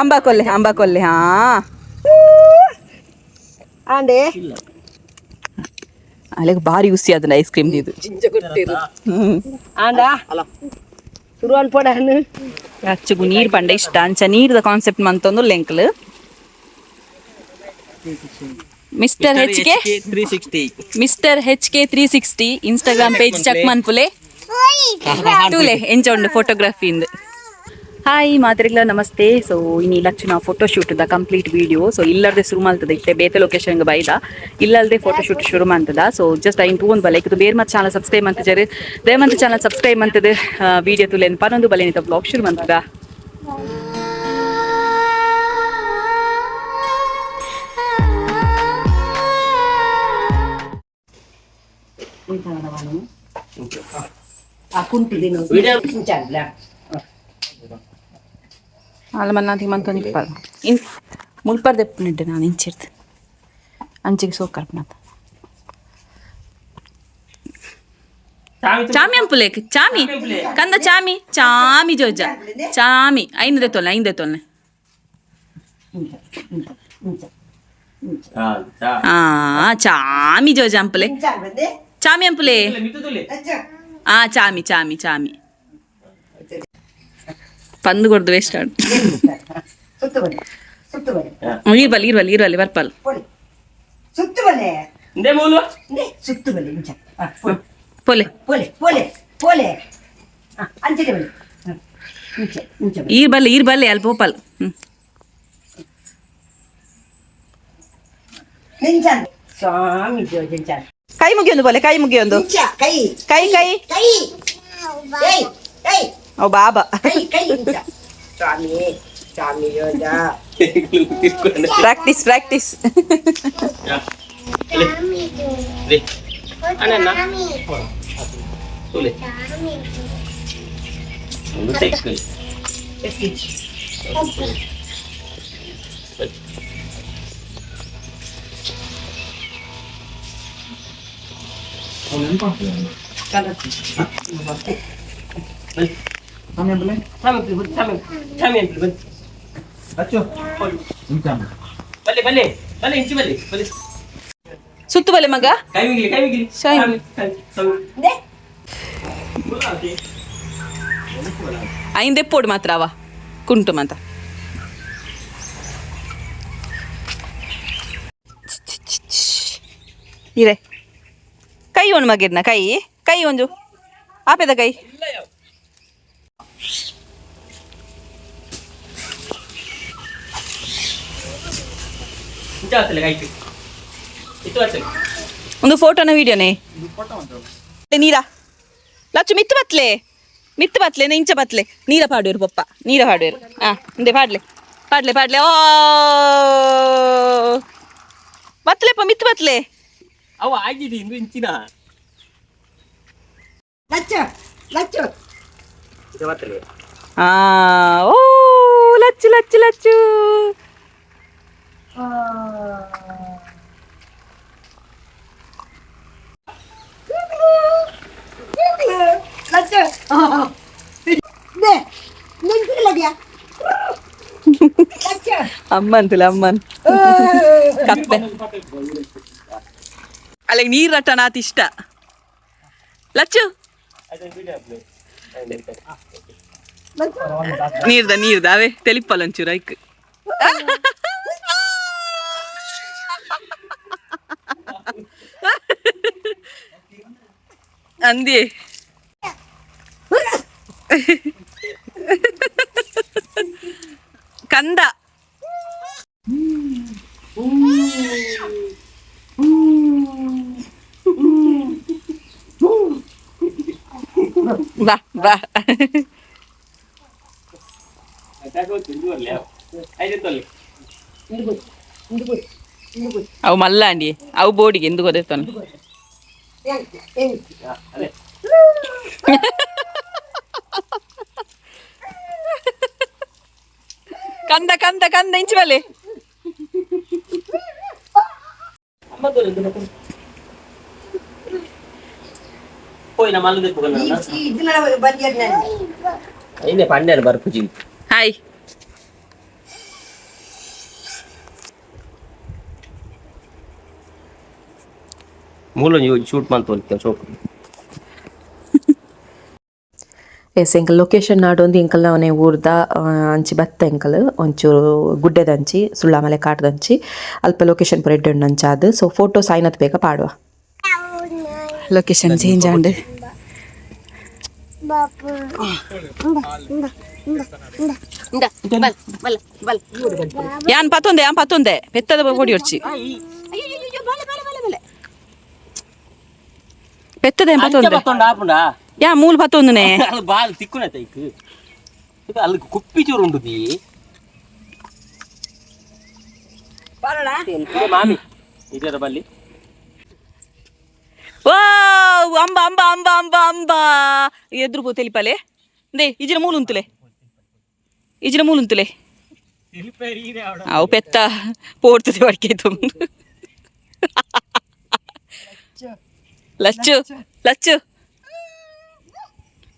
ಅಂಬಾ ಕೊಲ್ಲೆ, ಅಂಬಾ ಕೊಲ್ಲೆ. ಹಾ ಆಂಡೆ. ಅಲ್ಲಿಗೆ ಭಾರಿ ಖುಷಿ ಅದನ್ನ ಐಸ್ ಕ್ರೀಮ್ ಇದು. ಆಂಡ ಶುರು ಅನ್ಪೋಡ ಹಣ್ಣು. ಅಚ್ಚಗು ನೀರು ಪಂಡ ಇಷ್ಟ. ಅಂಚ ನೀರ್ದ concept ಮಂತೊಂದು ಲೆಂಕ್ಲ್ mister H K 360. Mister H K 360 Instagram page check ಮನ್ಪುಲೆ. ತೂಲೆ ಎಂಚ ಉಂಡು ಫೋಟೋಗ್ರಫಿ ಇಂದು. ಹಾಯ್ ಮಾತ್ರಿಗ್ಲ ನಮಸ್ತೆ. ಸೊ ಇನಿ ಲಚ್ಚುನ photo shoot the complete video. So ಇಲ್ಲರ್ದೆ ಶುರು ಮಾಡ್ತದೆ. ಇತ್ತೆ ಬೇತೆ ಲೊಕೇಶನ್ ಬೈದ ಇಲ್ಲಲ್ದೆ ಫೋಟೋ ಶೂಟ್ ಶುರು ಮಾಡ್ತದ. ಸೊ ಜಸ್ಟ್ ಐನ್ ತೂವೊಂದು ಬಲೆ ಇದು ಬೇರೆ ಮತ್ತೆ ಚಾನಲ್ ಸಬ್ಸ್ಕ್ರೈಬ್ ಮಂತಜರು, ದಯಮಂತ ಚಾನಲ್ ಸಬ್ಸ್ಕ್ರೈಬ್ ಮಂತದ ವಿಡಿಯೋ ತುಲೆ ಪನೊಂದು ಬಲೆ ಬ್ಲಾಗ್ ಶುರು ಮಂತದ. ಆ ಕುಂಟು ದಿನ. ಅಲ್ಲ ಮನ್ನಾತಿ ಮಂತೊಂದು ಇಪ್ಪಾಲ ಇನ್ ಮುಲ್ಪರ್ ದೆಪ್ಪುನಿಡ್ಡೆ ನಾನು ಇಂಚಿರ್ದು ಅಂಚಿಗೆ ಸೋಕಲ್ಪನಾಥ. ಚಾಮಿ ಅಂಪುಲೇಕ್ ಚಾಮಿ ಕಂದ ಚಾಮಿ ಚಾಮಿ ಜೋಜ ಚಾಮಿ ಐನು ದೆತ್ತೊಲ್ನೆ, ಐನು ದೆತ್ತೊಲ್ನೆ. ಆ ಚಾಮಿ ಜೋಜ ಅಂಪುಲೆ ಚಾಮಿ ಅಂಪುಲೆ. ಆ ಚಾಮಿ ಚಾಮಿ ಚಾಮಿ ಪಂದು ಕೊಡ್ದು ವೇಸ್ಟ್. ಸುತ್ತು ಬನ್ನಿ, ಸುತ್ತು ಬನ್ನಿ. ಇರ್ಬಲ್ಲಿ ಇರ್ಬಲ್ಲಿ ಇರ್ಬಲ್ಲಿ ಬರ್ಪಲ್. ಪೊಲಿ ಸುತ್ತು ಬಲೆ. ಸುತ್ತು ಬಲೆ ಇಂಚ. ಪೊಲೆ. ಪೊಲೆ ಪೊಲೆ ಪೊಲೆ ಅಂಚನೆ ಬಲೆ ಇಂಚ ಇಂಚ. ಈರ್ ಬಲ್ಲೆ, ಈರ್ ಬಲ್ಲೆ ಅಲ್ಲಿ ಪೋಪಲ್. ಹ್ಮ್. ನಿಂಚ ಸ್ವಾಮಿ ಜೋಜ. ಕೈ ಮುಗಿಯೊಂದು ಬೋಲೆ, ಕೈ ಮುಗಿಯೊಂದು. ಇಂಚ ಕೈ. ಕೈ ಕೈ. ಕೈ ಕೈ ಕೈ. ಓ ಬಾಬಾ. ಕೈ ಕೈ ಇಂಚ ಸ್ವಾಮಿ ಸ್ವಾಮಿ ಯೋಜ. Practice practice. ಸುತ್ತು ಬಲೆ ಮಗ. ಐಂದೆಪ್ಪೋಡು ಮಾತ್ರ ಅವ ಕುಂಟು ಮಾತ್ರ. ಇರೆ ಕೈ ಒಂದು ಮಗಿರ್ನ ಕೈ ಕೈ ಒಂಜು ಆಪೆದ ಕೈ. ಒಂದು ಫೋಟೋನ ವಿಡಿಯೋನೇ ನೀರಾ ಲಚ್ಚು ಮಿತ್ತು ಬತ್ಲೆ, ಮಿತ್ತು ಬತ್ಲೆ, ಇಂಚ ಬತ್ಲೆ. ನೀರ ಪಾಡುವರು ಪಪ್ಪ, ನೀರ ಪಾಡುವರು. ಹಾ ಇಂದೆ ಪಾಡ್ಲೆ ಪಾಡ್ಲೆ ಪಾಡ್ಲೆ. ಓ ಬತ್ಲೆಪ್ಪ ಮಿತ್ತು ಬತ್ಲೆ. ಅವ ಆಗಿದೆ ಇಂದು ಇಂಚಿನ. ಲಚ್ಚ ಲಚ್ಚು. ಆ ಓ ಲಚ್ಚು ಲಚ್ಚು ಲಚ್ಚು. ಲಚ್ಚು ನಿಂತಿಲ್ಲದ್ಯಾ ಲಚ್ಚು. ಅಮ್ಮನ್ ತುಲ ಅಮ್ಮನ್ ಕಪ್ಪೆ ಅಲ್ಲಿಗೆ ನೀರು ರಟ್ಟಣ ಆತ ಇಷ್ಟ ಲಚ್ಚು. ನೀರ್ದ ನೀರ್ದ ಅವೇ ತೆಲಿಪ್ಪಲ್ಲ ಒಂಚೂರು ಐಕ್. ಅಂದಿ ಕಂದ. ಬಾ ಬಾ. ಅವು ಮಲ್ಲ ಅಂಡಿ ಅವು ಬೋಡಿಗೆ ಎಂದು ಗೊತ್ತಾಯ್ತಾನೆ. ಕಂದ ಕಂದ ಕಂದ ಇಂಚು ಬಲೆ. ಪೋಯಿನ ಮಲ್ಲು. ಇದನ್ನ ಬಂದಿಯಲ್ಲ. ಐನೆ ಪಂಡ್ಯಾರ ಬರ್ಪುಜಿ. ಹಾಯ್. ಮೂಲ ಶೂಟ್ ಮಂತೊಂದು ಸೋಕು. ಎಸ್, ಎಂಕಲ್ ಲೊಕೇಶನ್ ನಾಡೊಂದು ಎಂಕಲ್ನ ಅವನೇ ಊರ್ದ ಅಂಚಿ ಬತ್ತ ಎಂಕಲ್ ಒಂಚೂರು ಗುಡ್ಡೆದಂಚಿ, ಸುಳ್ಳಾಮಲೆ ಕಾಟದಂಚಿ ಅಲ್ಪ ಲೊಕೇಶನ್ ಪೂರ ಎಡ್ಡೆ ಉಂಡು ಅಂಚಾದ್. ಸೊ ಫೋಟೋಸ್ ಆಯ್ನತ್ ಬೇಗ ಪಾಡುವ. Location change and. ಯಾನ್ ಪತ್ತೊಂದೆ, ಯಾನ್ ಪತ್ತೊಂದೆ, ಪೆತ್ತದ ಕೊಡಿ ಹೊಡ್ಚಿ. ಪೆತ್ತದ ಏನ್ ಪತ್ತೊಂದೆ? ಪತ್ತೊಂಡು ಆಪುಂಡಾ? ಯಾ ಮೂಲ ಪತ್ತೊಂದುನೆ. ಅದು ಬಾಲ್ ತಿಕ್ಕುನ ತೈಕ್ ಇದು ಅಲ್ಲಿ ಕುಪ್ಪಿ ಚೂರು ಉಂಡು the. ಇದು ಮಾಮಿ ಇದರ ಬಲ್ಲಿ. ವಾವ್, ಅಂಬ ಅಂಬ ಅಂಬ ಅಂಬ ಅಂಬ ಎದುರು ಪೋ ತೆಲಿಪಲೆ they. ಇಜಿನ ಮೂಲು ಉಂತುಲೆ, ಇಜಿನ ಮೂಲು ಉಂತುಲೆ. ಅವು ಪೆತ್ತ ಪೋಡ್ತದೆ ವಡಿಕೆ. ಲಚ್ಚು ಲಚ್ಚು,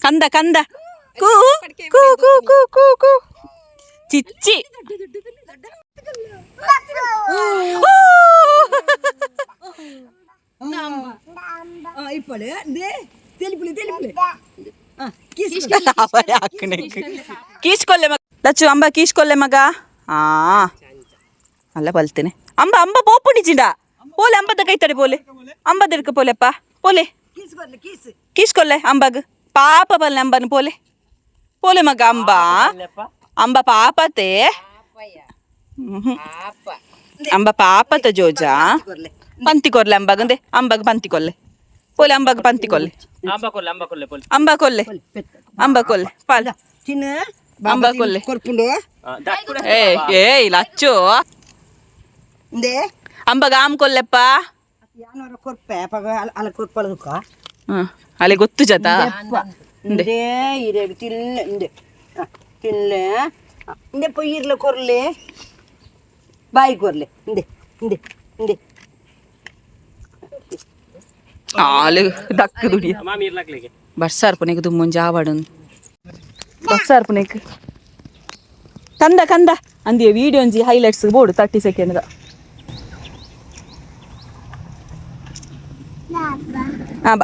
ಕಂದ ಕಂದ, ಕೂ ಕೂ ಕೂ ಕೂ ಕೂ ಕೂ, ಚಿಚ್ಚಿ. ಊ! ಇಪ್ಪಳೆ they, ತೆಲಿಪುಲೆ ತೆಲಿಪುಲೆ kiss. ಕೀಸ್ಕೊಲ್ಲೆ ಮಗ ಲಚ್ಚು, ಅಂಬ ಕೀಸ್ಕೊಲ್ಲೆ ಮಗ. ಆ ಅಲ್ಲ ಬಲ್ತೇನೆ. ಅಂಬ ಅಂಬ ಪೋಪುಂಡಿ ಚಿಂಡ ಪೋಲೆ, ಅಂಬದ ಕೈತಡೆ ಪೋಲೆ, ಅಂಬದ ಪೋಲೆಪ್ಪ ಪೋಲೆ. ಕೀಸ್ ಬರ್ಲಿ, ಕೀಸ್. ಕೀಸ್ಕೊಲ್ಲೆ ಅಂಬಗ್, ಪಾಪ ಬಲ್ಲೆ ಅಂಬನ್ ಪೋಲೆ ಪೋಲೆ ಮಗ. ಅಂಬ ಅಂಬ ಪಾಪತೆ. ಹ್ಮ್. ಅಂಬ ಪಾಪತ ಜೋಜ. ಕೊರ್ಲೆ. ಪಂತಿ ಕೊರ್ಲೆ ಅಂಬಾಗಂದೆ, ಅಂಬಾಗ ಪಂತಿ ಕೊಲ್ಲೆ ಪೋಲೆ, ಅಂಬಾಗ ಪಂತಿ ಕೊಲ್ಲೆ. ಅಂಬ ಕೊಲ್ಲೆ, ಅಂಬ ಕೊಲ್ಲೆ ಪೊಲೆ. ಅಂಬ ಕೊಲ್ಲೆ, ಅಂಬ ಕೊಲ್ಲೆ ಪಾಲ್. ಚಿನ್ನ. ಅಂಬ ಕೊಲ್ಲೆ. ಕೊರ್ಪುಂಡು. ಏಯ್ ಏಯ್ ಲಚ್ಚು. ಇಂದೆ. ಅಂಬಗ ಆಮ್ ಕೊಲ್ಲೆಪ್ಪ. ಯಾನವರ ಕೊರ್ಪೆ ಅಪಗ ಅಲ್ಲ ಕೊರ್ಪಳದುಕ್ಕ. ಹ್ಮ್, ಅಲೆ ಗೊತ್ತು ಜತ. ಇಂದೆ ಇರೆ ತಿನ್ಲೆ, ಇಂದೆ ತಿನ್ಲೆ, ಇಂದೆ ಪೊಯ್ಯಿರ್ಲ ಕೊರ್ಲೆ, ಬಾಯಿ ಕೊರ್ಲೆ, ಇಂದೆ ಇಂದೆ ಇಂದೆ. ಆಲು ದಕ್ಕ ದುಡಿ. ಮಾಮಿ ಇರ್ಲಾಕ್ಲಿಗೆ. ಬರ್ಸಾರ್ ಪುನೆಗ್ ದುಮ್ಮೊಂಜಿ ಆವಡನ್ ಬರ್ಸಾರ್ ಪುನೆಗ್. ಕಂದ ಕಂದ ಅಂದಿಯ ವಿಡಿಯೋ ಒಂಜಿ highlights board 30 second.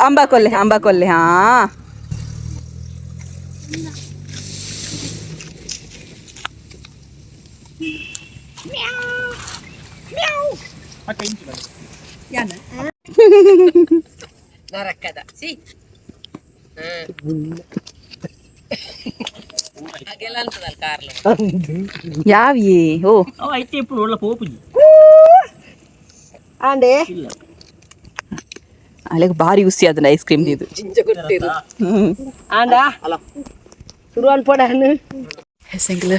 ಅಂಬಾ ಕೊಲ್ಲೆ, ಅಂಬಾ ಕೊಲ್ಲೆ. ಹಾ. ಯಾನ. ಯಾವಿಯೇ ಓ. ಅವ ಐತೆ ಇಪ್ಪು ಒಳ್ಳೆ ಪೋಪುಜಿ. ಆಂಡೆ. ಅಲ್ಲಿಗೆ ಭಾರಿ ಖುಷಿ ಅದನ್ನ ಐಸ್ ಕ್ರೀಮ್ ಇದು. ಆಂಡ ಶುರುವಾನ್ ಪೋಡ ಹಣ್ಣು. ಹೆಸಂಗ್ಲ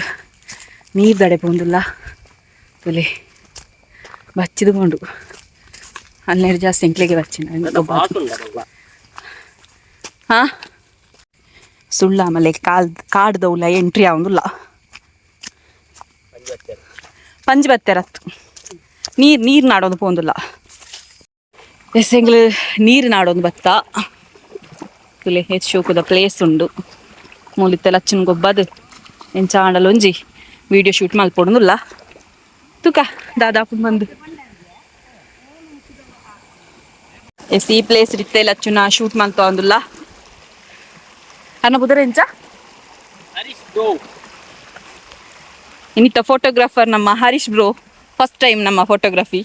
ನೀರು ದಡೆ ಪೋಂದುಲ್ಲ ತುಲೆ ಬಚ್ಚಿದು ಕೊಂಡು ಹನ್ನೆರಡು ಜಾಸ್ತಿ ಎಂಕ್ಲೆಗೆ ಬಚ್ಚಿನ. ಹಾ, ಸುಳ್ಳ ಆಮೇಲೆ ಕಾಲ್ ಕಾಡ್ದೌಲ ಎಂಟ್ರಿ ಆವೊಂದುಲ್ಲ. ಪಂಜಿ ಬತ್ತೆರತ್ತು ನೀರು ನೀರು ನಾಡೊಂದು ಪೋಂದುಲ್ಲ. ಎಸ್, ಎಂಗ್ಲು ನೀರು ನಾಡೊಂದು ಬತ್ತ ತುಲೆ. ಹೆಚ್ಚು ಶೋಕುದ ಪ್ಲೇಸ್ ಉಂಡು. ಮೂಲಿತ್ತೆ ಲಚ್ಚನ್ ಗೊಬ್ಬದು ಎಂಚ ಆಂಡಲ ಒಂಜಿ ವಿಡಿಯೋ ಶೂಟ್ ಮಲ್ಪೊಡುಂದುಲ್ಲ. ತುಕ ದಾದಾಪುಂಡು ಬಂದು. ಎಸ್, ಈ ಪ್ಲೇಸ್ ಇತ್ತೆ ಲಚ್ಚುನ ಶೂಟ್ ಮಲ್ತೊಂದುಲ್ಲ. ಅನ್ನ ಬುದರ ಎಂಚ? ಹರೀಶ್ ಬ್ರೋ. ಇನ್ನಿತ್ತ ಫೋಟೋಗ್ರಾಫರ್ ನಮ್ಮ ಹರೀಶ್ bro. First time ನಮ್ಮ ಫೋಟೋಗ್ರಫಿ.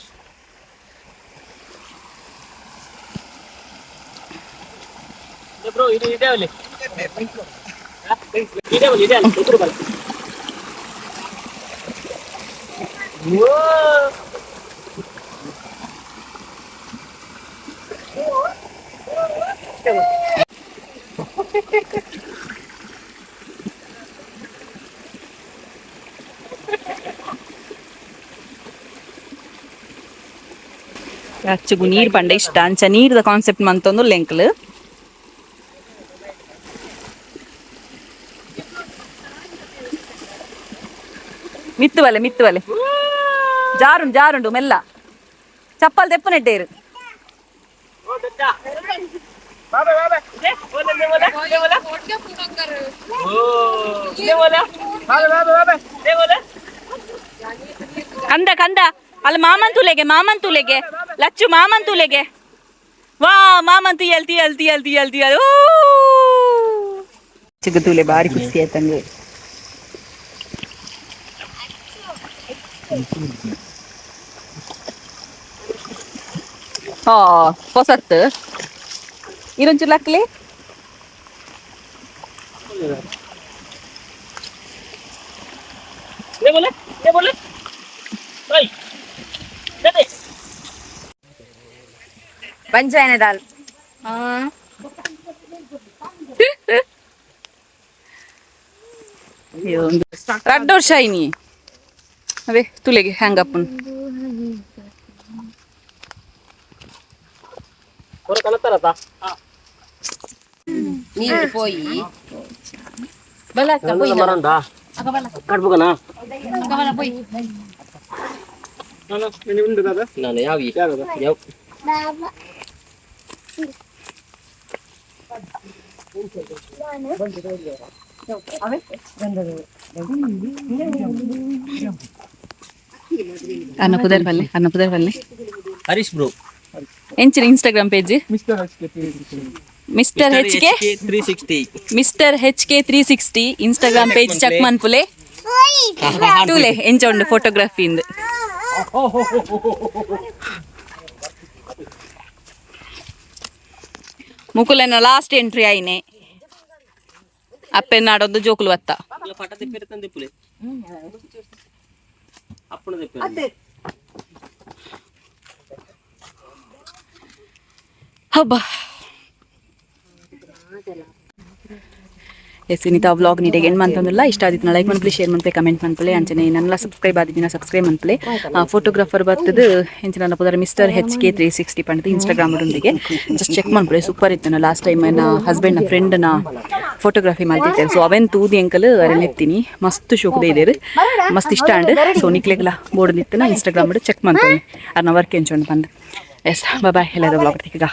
ಬ್ರೋ, ಇದು ಇದೆ ಅಲ್ಲಿ, ಇದೆ ಅಲ್ಲಿ, ಇದೆ ಅಲ್ಲಿ ಉತ್ತರ ಬಲ್ಲ. ಅಚ್ಚುಗು ನೀರು ಪಂಡ ಇಷ್ಟ. ಅಂಚ ನೀರ್ದ ಕಾನ್ಸೆಪ್ಟ್ ಮಂತೊಂದು ಲೆಂಕ್ಲ್. ಮಿತ್ತು ಬಲೆ, ಮಿತ್ತು ಬಲೆ, ಜಾರುಂಡು ಜಾರುಂಡು ಮೆಲ್ಲ. ಚಪ್ಪಲ್ ತೆಪ್ಪು ನೆಟ್ಟೇರು. ಕಂದ ಕಂದ ಅಲ್ಲಿ ಮಾಮನ್ ತುಲೆಗೆ, ಮಾಮನ್ ತುಲೆಗೆ ಲಚ್ಚು, ಮಾಮನ್ ತುಲೆಗೆ. ವಾ, ಮಾಮನ್ ತುಯಲ್ ತುಯಲ್ ತುಯಲ್ ತುಯಲ್ ತುಯಲ್. ಚಿಕ್ಕ ಬಾರಿ ಖುಷಿ ಆಯ್ತಂಗೆ. ಹಾ, ಹೊಸತ್ತು ಇರೊಂಚೂರು ಲಕ್ಲಿ. ಬಂಜಾಯನ ದಾಲ್. ರಡ್ಡ್ ವರ್ಷ ಆಯ್ನಿ. ಅವೇ ತುಲೆಗೆ ಹ್ಯಾಂಗ್ ಅಪ್ಪನ್. ನೀರು ಪೋಯಿ. ಕಟ್ಬೋಗನಾ? ನಾನು ಯಾವ ಯಾವ ಅನ್ನ ಪುದರ್ ಬಲ್ಲೆ, ಅನ್ನ ಪುದರ್ ಬಲ್ಲೆ. ಹರೀಶ್ ಬ್ರೋ. ಎಂಚಿನ Instagram page? Mister H K 360. Mister HK 360 Instagram page check ಮನ್ಪುಲೆ. ತೂಲೆ ಎಂಚ ಉಂಡು ಫೋಟೋಗ್ರಫಿ ಇಂದು. ಮುಕುಲೆನ ಲಾಸ್ಟ್ ಎಂಟ್ರಿ ಆಯ್ನೆ. ಅಪ್ಪೆನ್ನಾಡೊಂದು ಜೋಕುಲು ಬತ್ತ. ಪಟ ತಿಪ್ಪಿರ ತಂದಿಪ್ಪುಲೆ ಅಪ್ಪಣ ತಿಪ್ಪಿರ. ಹಬ್ಬ. ಎಸ್, ಇನ್ನಿತ ವ್ಲಾಗ್ ನೀಟಾಗಿ ಎಂಡ್ ಮಂತಂದಿಲ್ಲ. ಇಷ್ಟ ಆದಿತ್ತು ಲೈಕ್ ಮನ್ಪುಲೆ, ಶೇರ್ ಮನ್ಪುಲೆ, ಕಮೆಂಟ್ ಮನ್ಪುಲೆ. ಅಂಚನೆ ನನ್ನಲ ಸಬ್ಸ್ಕ್ರೈಬ್ ಆದಿದ್ದೀನ ಸಬ್ಸ್ಕ್ರೈಬ್ ಮನ್ಪುಲೆ. ಫೋಟೋಗ್ರಾಫರ್ ಬರ್ತದ ಎಂಚಿನ ನನ್ನ ಪುದರ್ ಮಿಸ್ಟರ್ HK 360 ಪಂಡದು ಇನ್ಸ್ಟಾಗ್ರಾಮ್ ಒಂದಿಗೆ. ಜಸ್ಟ್ ಚೆಕ್ ಮನ್ಪುಲೆ, ಸೂಪರ್ ಇತ್ತು. ಲಾಸ್ಟ್ ಟೈಮ್ ನನ್ನ ಹಸ್ಬೆಂಡ್ನ ಫ್ರೆಂಡ್ನ ಫೋಟೋಗ್ರಫಿ ಮಲ್ತಿತ್ತೇನೆ. ಸೊ ಅವೆನ್ ತೂದು ಎಂಕಲ್ ಅರೆನೆತ್ತೀನಿ. ಮಸ್ತ್ ಶೋಕುದೆ ಇದೇರು, ಮಸ್ತ್ ಇಷ್ಟ ಅಂಡ್. ಸೊ ನಿಕ್ಲೆಗ್ಲ ಬೋರ್ಡ್ ನಿತ್ತನ ಇನ್ಸ್ಟಾಗ್ರಾಮ್ ಚೆಕ್ ಮಾಡ್ತೇನೆ, ಅರ್ನ ವರ್ಕ್ ಎಂಚೊಂಡು ಬಂದು. ಎಸ್, ಬಾಯ್ ಎಲ್ಲದ ವ್ಲಾಗ್ ತಿಕ್ಕ.